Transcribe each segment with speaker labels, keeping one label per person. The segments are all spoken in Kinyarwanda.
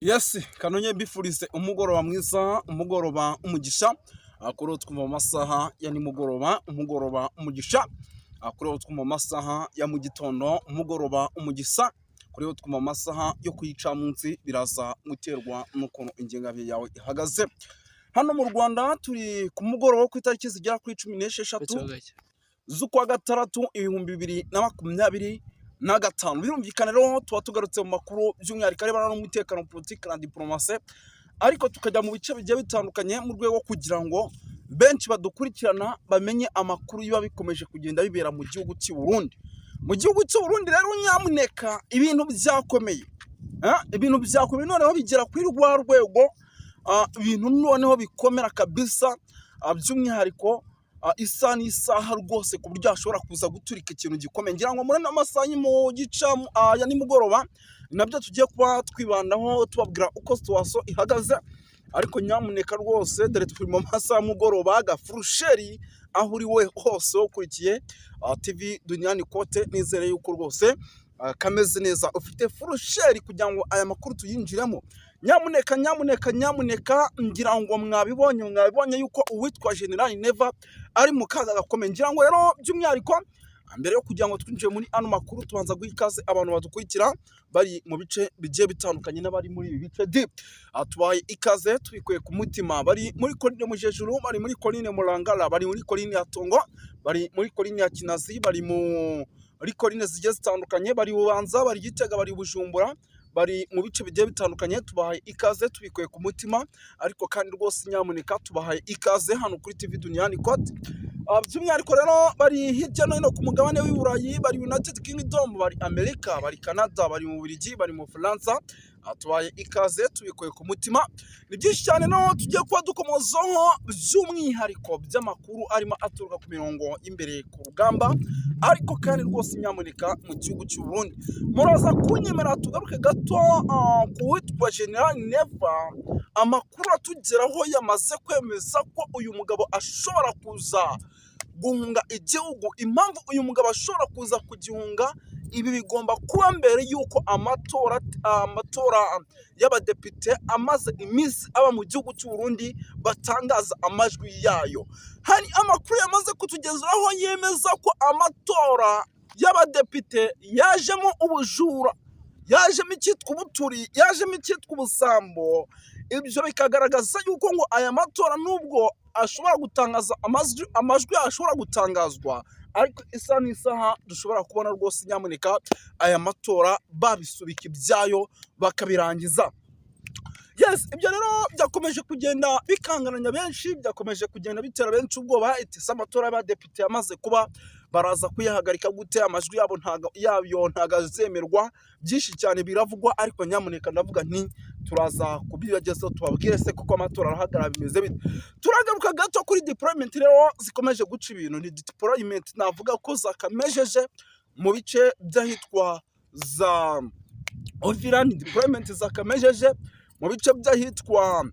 Speaker 1: Yes, kanonye mbifurize umugoroba mwiza, umugoroba umugisha. Kuri twumva mu masaha ya nimugoroba, umugoroba umugisha. Kuri twumva mu masaha ya mu gitondo, umugoroba umugisha. Kuri twumva mu masaha yo kuyicamunsi, biraza guterwa n'ukuntu ingengabihe yawe ihagaze. Hano mu Rwanda turi ku mugoroba wo ku itariki zigera kuri 16 z'ukwa gatandatu 2025. Birumvikana rero tuba tugarutse mu makuru by'umwihariko arebana n'umutekano, politiki na diporomasi, ariko tukajya mu bice bigiye bitandukanye mu rwego kugira ngo benshi badukurikirana bamenye amakuru biba bikomeje kugenda bibera mu gihugu cy'u Burundi. Mu gihugu cy'u Burundi rero, nyamuneka, ibintu byakomeye. Ibintu byakomeye noneho bigera kuri rwa rwego, ibintu noneho bikomera kabisa, by'umwihariko isaha n'isaha rwose, ku buryo hashobora kuza guturika ikintu gikomeye. Ngira ngo muri ano masaha mu gica ya nimugoroba nabyo tugiye kuba twibandaho, tubabwira uko situation ihagaze. Ariko nyamuneka rwose, dore turi mu masaha y'umugoroba, agafurusheri aho uri we hose ukurikiye TV Duniani Kote, nizere yuko rwose kameze neza, ufite furusheri kugira ngo aya makuru tuyinjiremo. Nyamuneka, nyamuneka, nyamuneka, ngira ngo mwabibonye yuko uwitwa General Neva ari mu kaga gakomeye. Ngira ngo rero by'umwihariko, mbere yo kugira ngo twinjire muri ano makuru, tubanza guha ikaze abantu badukurikira bari mu bice bigiye bitandukanye n'abari muri ibi bice di tubahaye ikaze tubikuye ku mutima. Bari muri colline Mujejuru, bari muri colline Murangara, bari muri colline ya Tongo, bari muri colline ya Kinazi, bari muri colline zigiye zitandukanye, bari Bubanza, bari Gitega, bari Bujumbura, bari mu bice bigiye bitandukanye. Tubahaye ikaze tubikuye ku mutima. Ariko kandi rwose nyamuneka, tubahaye ikaze hano kuri TV Duniani Kote. By'umwihariko rero bari hirya no hino ku mugabane w'i Burayi, bari United Kingdom, bari Amerika, bari Canada, bari mu Bubiligi, bari mu Bufaransa. Tubahaye ikaze tubikuye ku mutima. Ni byinshi cyane no tugiye kuba dukomozaho, by'umwihariko by'amakuru arimo aturuka ku mirongo y'imbere ku rugamba. Ariko kandi rwose nyamuneka, mu gihugu cy'u Burundi, muraza kunyemera tugaruke gato ku witwa General Neva. Amakuru atugeraho yamaze kwemeza ko uyu mugabo ashobora kuza guhunga igihugu. Impamvu uyu mugabo ashobora kuza kugihunga, ibi bigomba kuba mbere y'uko amatora y'abadepite amaze iminsi aba mu gihugu cy'u Burundi batangaza amajwi yayo. Hari amakuru yamaze kutugezaho yemeza ko amatora y'abadepite yajemo ubujura, yajemo icyitwa ubuturi, yajemo icyitwa ubusambo. Ibyo bikagaragaza yuko ngo aya matora, nubwo ashobora gutangaza amajwi ashobora gutangazwa, ariko isaha n'isaha dushobora kubona rwose nyamuneka aya matora babisubika ibyayo bakabirangiza. Yes, ibyo rero byakomeje kugenda bikangaranya benshi, byakomeje kugenda bitera benshi ubwoba. Iti se amatora y'abadepite yamaze kuba, baraza kuyahagarika gute? Amajwi yabo ntago yayo ntago azemerwa. Byinshi cyane biravugwa, ariko nyamuneka ndavuga nti turaza kubibagezaho, tubabwire se kuko amatora arahagarara bimeze bite. Turagaruka gato kuri deployment rero zikomeje guca ibintu. Ni deployment navuga ko zakamejeje mu bice by'ahitwa za Uvira, ni deployment zakamejeje mu bice by'ahitwa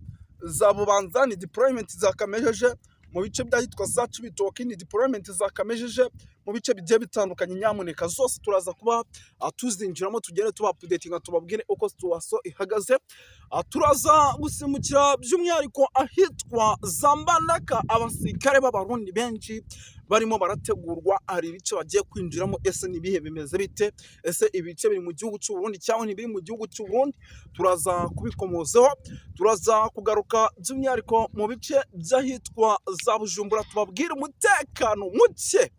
Speaker 1: za Bubanza, ni deployment zakamejeje mu bice by'ahitwa za Cibitoki, ni deployment zakamejeje mu bice bigiye bitandukanye. Nyamuneka zose turaza kuba tuzinjiramo, tugende tuba updatinga, tubabwire uko situation ihagaze. Turaza gusimbukira by'umwihariko ahitwa za Mbandaka. Abasirikare b'Abarundi benshi barimo barategurwa, hari ibice bagiye kwinjiramo. Ese ni ibihe, bimeze bite? Ese ibice biri mu gihugu cy'u Burundi cyangwa ntibiri mu gihugu cy'u Burundi? Turaza kubikomozaho. Turaza kugaruka by'umwihariko mu bice by'ahitwa za Bujumbura, tubabwire umutekano muke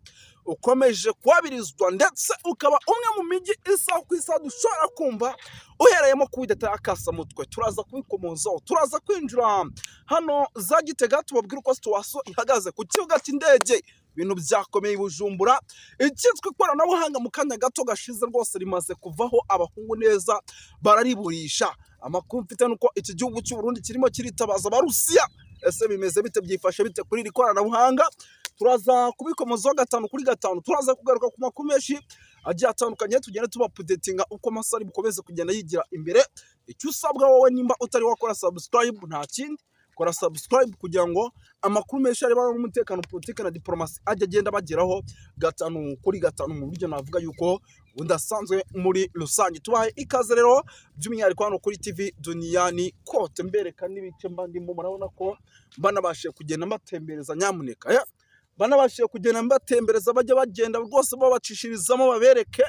Speaker 1: ukomeje kuhabirizwa, ndetse ukaba umwe mu mijyi isaha ku isaha dushobora kumva uhereyemo kudeta y'akasamutwe. Turaza kubikomozaho. Turaza kwinjira hano za Gitega, tubabwire uko situation ihagaze ku kibuga cy'indege. Ibintu byakomeye i Bujumbura. Icyitwa ikoranabuhanga mu kanya gato gashize rwose rimaze kuvaho, abahungu neza barariburisha. Amakuru mfite nuko iki gihugu cy'u Burundi kirimo kiritabaza Abarusiya. Ese bimeze bite, byifashe bite kuri iri koranabuhanga? Turaza kubikomozaho gatanu kuri gatanu. Turaza kugaruka ku makuru menshi agiye atandukanye, tugende tuba updatinga uko amasaha ari bukomeze kugenda yigira imbere. Icyo usabwa wowe nimba utari wakora subscribe, nta kindi, Kora subscribe kugira ngo amakuru menshi arebana n'umutekano, politiki na diplomasi ajya agenda bageraho gatanu kuri gatanu, mu buryo navuga yuko budasanzwe muri rusange. Tubahaye ikaze rero by'umwihariko hano kuri TV Duniyani Kote, mbereka n'ibice mba ndimo. Murabona ko banabashije kugenda mbatembereza, nyamuneka banabashije kugenda mbatembereza, bajya bagenda rwose babacishirizamo, babereke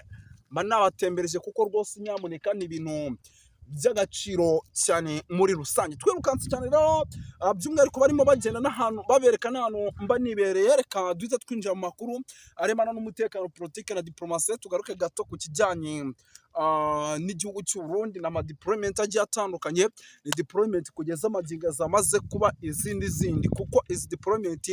Speaker 1: mba nabatembereje, kuko rwose nyamuneka ni ibintu by'agaciro cyane muri rusange. Twirukanse cyane rero, by'umwihariko barimo bagenda n'ahantu babereka n'ahantu mba nibereye. Reka duhite twinjira mu makuru arebana n'umutekano, politiki na diplomasi. Tugaruke gato ku kijyanye n'igihugu cy'u Burundi n'ama deployment agiye atandukanye. Ni deployment kugeza amagingo zamaze kuba izindi zindi, kuko izi deployment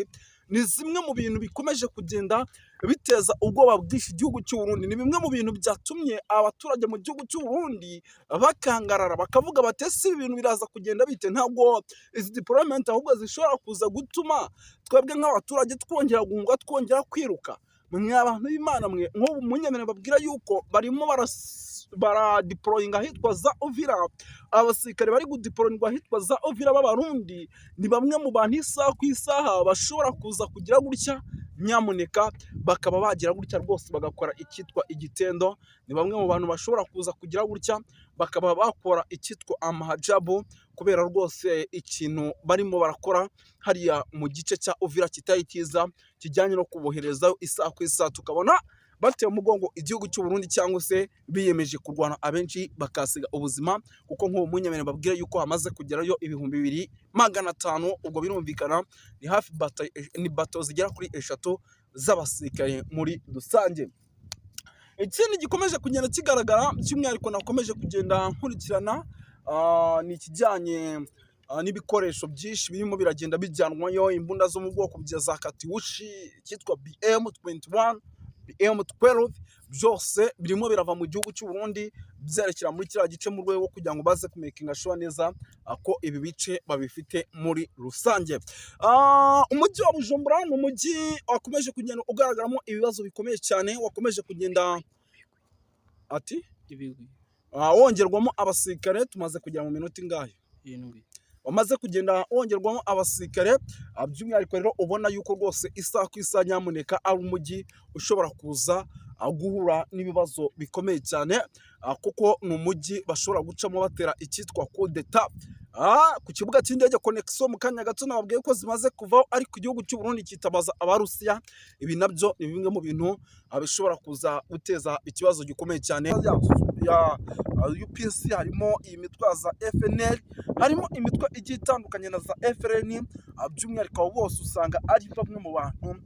Speaker 1: ni zimwe mu bintu bikomeje kugenda biteza ubwoba bwinshi igihugu cy'u Burundi. Ni bimwe mu bintu byatumye abaturage mu gihugu cy'u Burundi bakangarara, bakavuga bati: "Ese ibi bintu biraza kugenda bite?" Ntabwo izi deployment ahubwo zishobora kuza gutuma twebwe nk'abaturage twongera guhunga, twongera kwiruka? Mwe abantu b'Imana mwe, nk'ubu munyemere babwira yuko barimo baradeployinga ahitwa za Uvira. Abasirikare bari gudeployingwa ahitwa za Uvira b'Abarundi ni bamwe mu bantu isaha ku isaha bashobora kuza kugira gutya, nyamuneka, bakaba bagira gutya rwose bagakora icyitwa igitendo. Ni bamwe mu bantu bashobora kuza kugira gutya bakaba bakora icyitwa amahajabu, kubera rwose ikintu barimo barakora hariya mu gice cya Uvira kitari cyiza, kijyanye no kuboherezayo isaha ku isaha, tukabona bateye umugongo igihugu cy'u Burundi cyangwa se biyemeje kurwana, abenshi bakasiga ubuzima. Kuko nk'ubu munyemere babwira yuko hamaze kugerayo 2500. Ubwo birumvikana ni hafi bato, ni bato zigera kuri eshatu z'abasirikare muri rusange. Ikindi gikomeje kugenda kigaragara, by'umwihariko nakomeje kugenda nkurikirana, ni ikijyanye n'ibikoresho byinshi birimo biragenda bijyanwayo: imbunda zo mu bwoko bwa za Katyusha, icyitwa BM 21, BM 12, byose birimo birava mu gihugu cy'u Burundi byerekera muri kiriya gice, mu rwego rwo kugira ngo baze kumakinga sure neza ko ibi bice babifite muri rusange. Umujyi wa Bujumbura ni umujyi wakomeje kugenda ugaragaramo ibibazo bikomeye cyane, wakomeje kugenda ati
Speaker 2: Ibigwi.
Speaker 1: Wongerwamo abasirikare. Tumaze kugera mu minota ingahe?
Speaker 2: 7.
Speaker 1: Wamaze kugenda wongerwamo abasirikare, by'umwihariko rero ubona yuko rwose isaha ku isaha nyamuneka ari umujyi ushobora kuza guhura n'ibibazo bikomeye cyane, kuko ni umujyi bashobora gucamo batera icyitwa kudeta. Ku kibuga cy'indege connexion mu kanya gato nababwiye ko zimaze kuvaho, ariko igihugu cy'u Burundi cyitabaza Abarusiya. Ibi nabyo ni bimwe mu bintu bishobora kuza guteza ikibazo gikomeye cyane ya UPC. Harimo iyi mitwe ya za FNL, harimo imitwe igiye itandukanye na za FRN. By'umwihariko abo bose usanga ari bamwe mu bantu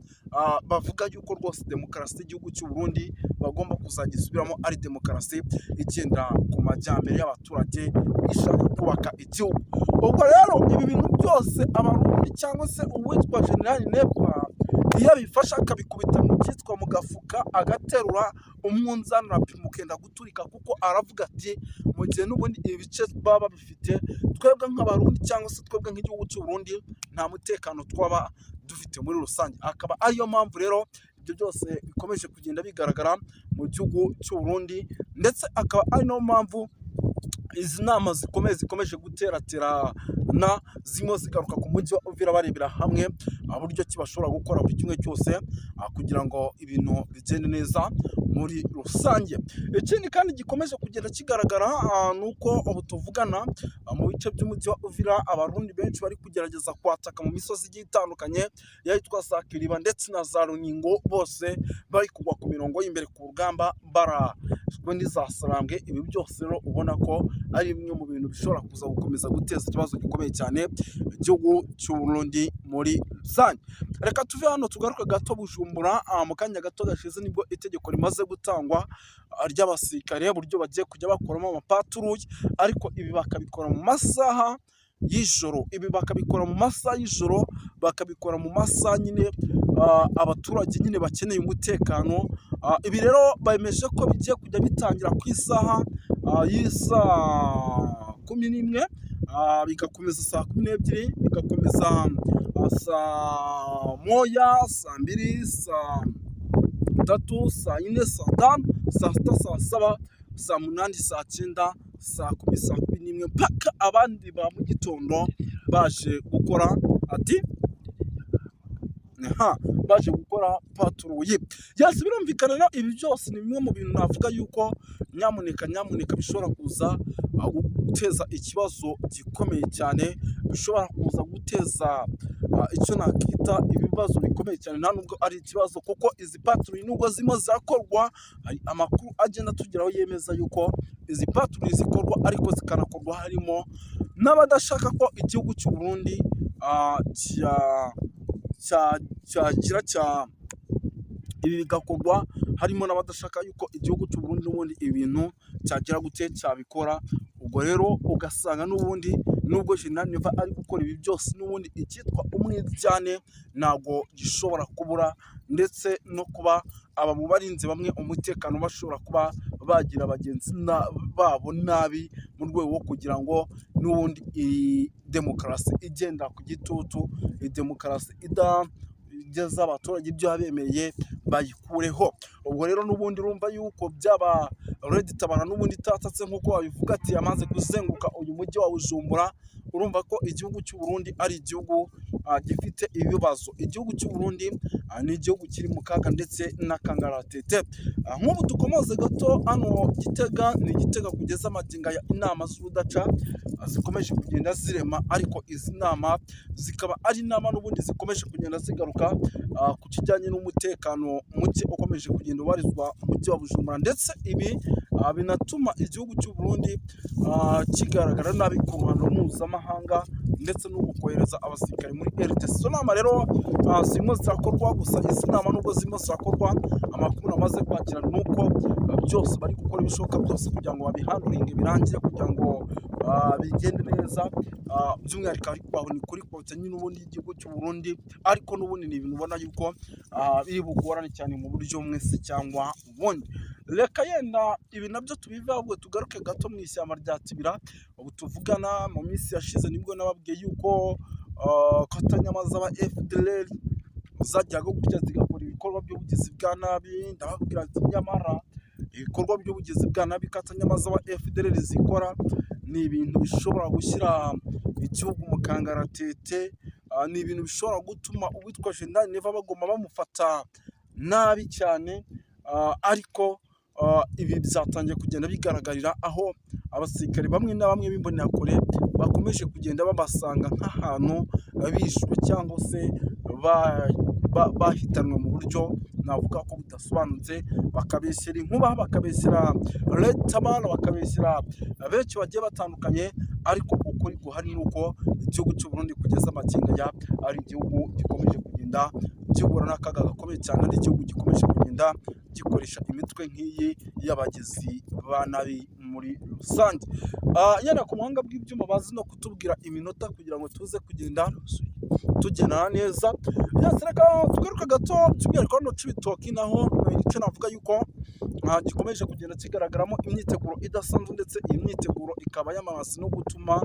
Speaker 1: bavuga yuko rwose demokarasi y'igihugu cy'u Burundi bagomba kuzagisubiramo, ari demokarasi igenda ku majyambere y'abaturage, ishaka kubaka igihugu. Ubwo rero ibi bintu byose Abarundi cyangwa se uwitwa General Neva iyo abifashe akabikubita mu cyitwa mu gafuka, agaterura umunzani urapima ukenda guturika, kuko aravuga ati: "Mu gihe n'ubundi ibi bice baba babifite, twebwe nk'Abarundi cyangwa se twebwe nk'igihugu cy'u Burundi nta mutekano twaba dufite muri rusange." Akaba ariyo mpamvu rero ibyo byose bikomeje kugenda bigaragara mu gihugu cy'u Burundi, ndetse akaba ari nayo mpamvu izi nama zikomeye zikomeje guteraterana, zirimo zigaruka ku mujyi wa Uvira, barebera hamwe buryo ki bashobora gukora buri kimwe cyose kugira ngo ibintu bigende neza muri rusange. Ikindi kandi gikomeje kugenda kigaragara ni uko ubu tuvugana mu bice by'umujyi wa Uvira Abarundi benshi bari kugerageza kwataka mu misozi igiye itandukanye y'ahitwa za Kiriba ndetse na za Runingo. Bose bari kugwa ku mirongo y'imbere ku rugamba, barashwe n'iza Sarambwe. Ibi byose rero ubona ko ari bimwe mu bintu bishobora kuza gukomeza guteza ikibazo gikomeye cyane igihugu cy'u Burundi muri rusange. Reka tuve hano tugaruke gato Bujumbura. Mu kanya gato gashize nibwo itegeko rimaze gutangwa ry'abasirikare, uburyo bagiye kujya bakoramo amapatrouille, ariko ibi bakabikora mu masaha y'ijoro. Ibi bakabikora mu masaha y'ijoro, bakabikora mu masaha nyine abaturage nyine bakeneye umutekano. Ibi rero bemeje ko bigiye kujya bitangira ku isaha y'isaa 11, bigakomeza saa 12, bigakomeza saa 1, saa 2, saa 3, saa 4, saa 5, saa 6, saa 7, saa 8, saa 9, saa 10, saa 11, mpaka abandi ba mu gitondo. baje gukora ati ha baje gukora patrouille. Yes, birumvikana rero, ibi byose ni bimwe mu bintu navuga yuko nyamuneka nyamuneka bishobora kuza guteza ikibazo gikomeye cyane, bishobora kuza guteza icyo nakita ibibazo bikomeye cyane. Nta nubwo ari ikibazo, kuko izi patrouille nubwo zirimo zirakorwa, hari amakuru agenda atugeraho yemeza yuko izi patrouille zikorwa, ariko zikanakorwa harimo n'abadashaka ko igihugu cy'u Burundi cyagira cya ibi, bigakorwa harimo n'abadashaka yuko igihugu cy'u Burundi n'ubundi ibintu cyagira gute cyabikora. Ubwo rero ugasanga n'ubundi nubwo General Neva ari gukora ibi byose, n'ubundi icyitwa umwiryane ntabwo gishobora kubura, ndetse no kuba aba mu barinzi bamwe umutekano bashobora kuba bagira bagenzi babo nabi mu rwego rwo kugira ngo n'ubundi iyi demokarasi igenda ku gitutu, iyi demokarasi idageza abaturage ibyo yabemereye, bayikureho. Ubwo rero n'ubundi urumva yuko byaba Red Tabara n'ubundi itatatse nk'uko babivuga ati yamaze kuzenguruka uyu mujyi wa Bujumbura. Urumva ko igihugu cy'u Burundi ari igihugu gifite ibibazo. Igihugu cy'u Burundi ni igihugu kiri mu kaga ndetse n'akangaratete. Nk'ubu dukomoze gato hano Gitega, ni Gitega kugeza amagingo aya inama z'urudaca zikomeje kugenda zirema, ariko izi nama zikaba ari inama n'ubundi zikomeje kugenda zigaruka ku kijyanye n'umutekano muke ukomeje kugenda ubarizwa mu mujyi wa Bujumbura, ndetse ibi binatuma igihugu cy'u Burundi kigaragara nabi ku ruhando mpuzamahanga, ndetse no kohereza abasirikare muri RDC. Izo nama rero zirimo zirakorwa, gusa izi nama nubwo zirimo zirakorwa, amakuru namaze kwakira ni uko byose bari gukora ibishoboka byose kugira ngo babihanduringe birangire, kugira ngo bigende neza. By'umwihariko ariko aho ni kuri côté nyine n'ubundi y'igihugu cy'u Burundi, ariko n'ubundi ni ibintu ubona yuko biri bugorane cyane mu buryo bumwe se cyangwa ubundi. Reka yenda ibi nabyo tubive, ahubwo tugaruke gato mu ishyamba rya Kibira. Ubu tuvugana, mu minsi yashize nibwo nababwiye yuko katanyama z'aba FDLR zajyaga gutya zigakora ibikorwa by'ubugizi bwa nabi. Ndababwira ati nyamara ibikorwa by'ubugizi bwa nabi katanyama z'aba FDLR zikora ni ibintu bishobora gushyira igihugu mu kangaratete, ni ibintu bishobora gutuma uwitwa General Neva bagoma bamufata nabi cyane. Ariko ibi byatangiye kugenda bigaragarira aho abasirikare bamwe na bamwe b'imbonerakure bakomeje kugenda babasanga nk'ahantu bishwe cyangwa se bahitanwe mu buryo navuga ko budasobanutse, bakabeshyera inkuba, bakabeshyera Red Tabara, bakabeshyera benshi bagiye batandukanye. Ariko ukuri guhari ni uko igihugu cy'u Burundi kugeza amagingo aya ari igihugu gikomeje kugenda gihura n'akaga gakomeye cyane, ari igihugu gikomeje kugenda gikoresha imitwe nk'iyi y'abagizi ba nabi muri rusange. Yenda ku buhanga bw'ibyuma bazi no kutubwira iminota kugira ngo tuze kugenda tugendana neza. Yes, reka tugaruke gato by'umwihariko hano Cibitoki, naho ni igice navuga yuko gikomeje kugenda kigaragaramo imyiteguro idasanzwe, ndetse iyi myiteguro ikaba yamaze no gutuma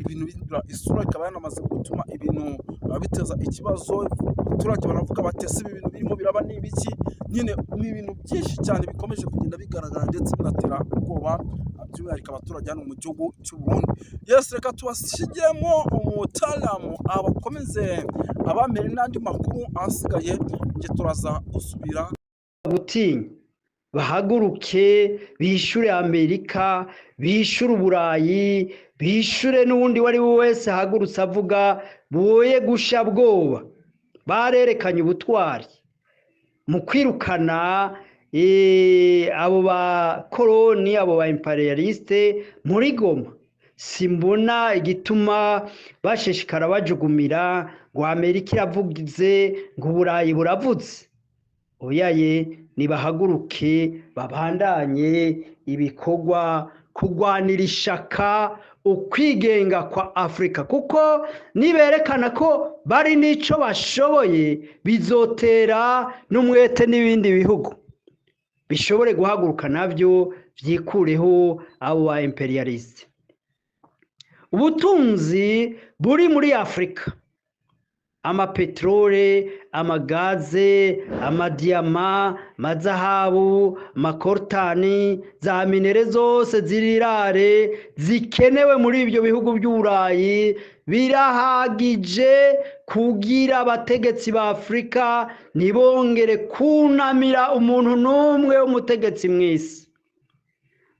Speaker 1: ibintu bihindura isura, ikaba yanamaze gutuma ibintu biteza ikibazo. Abaturage baravuga bati: "Ese ibi bintu birimo biraba ni ibiki?" Nyine ni ibintu byinshi cyane bikomeje kugenda bigaragara ndetse binatera ubwoba, by'umwihariko abaturage hano mu gihugu cy'u Burundi. Yes, reka tubashyigiremo umutaramu abakomeze abamere n'andi makuru asigaye, njye turaza gusubira.
Speaker 2: Gutinya, bahaguruke bishure Amerika, bishure Uburayi, bishure n'uwundi uwo ari we wese ahagurutse avuga. Boye gusha bwoba, barerekanye ubutwari mu kwirukana abo bakoroni, abo ba impérialistes muri Goma. Simbona igituma bashishikara bajugumira ngo Amerika iravuze, ngo Uburayi buravuze. Oyaye, nibahaguruke babandanye ibikorwa kurwanira ishaka ukwigenga kwa Afurika, kuko niberekana ko bari n'ico bashoboye, bizotera n'umwete n'ibindi bihugu bishobore guhaguruka navyo vyikureho abo ba impérialistes. Ubutunzi buri muri Afurika, Amapeterole, amagaze, amadiyama, amazahabu, amakorutani, za minerais zose ziri rares zikenewe muri ibyo bihugu by'Uburayi birahagije kugira abategetsi ba Afurika ntibongere kunamira umuntu n'umwe w'umutegetsi mw'isi.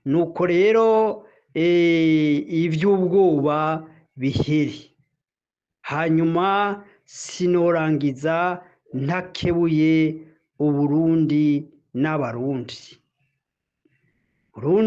Speaker 2: Nuko rero iby'ubwoba bihere. Hanyuma sinorangiza ntakebuye Uburundi n'Abarundi. Burundi.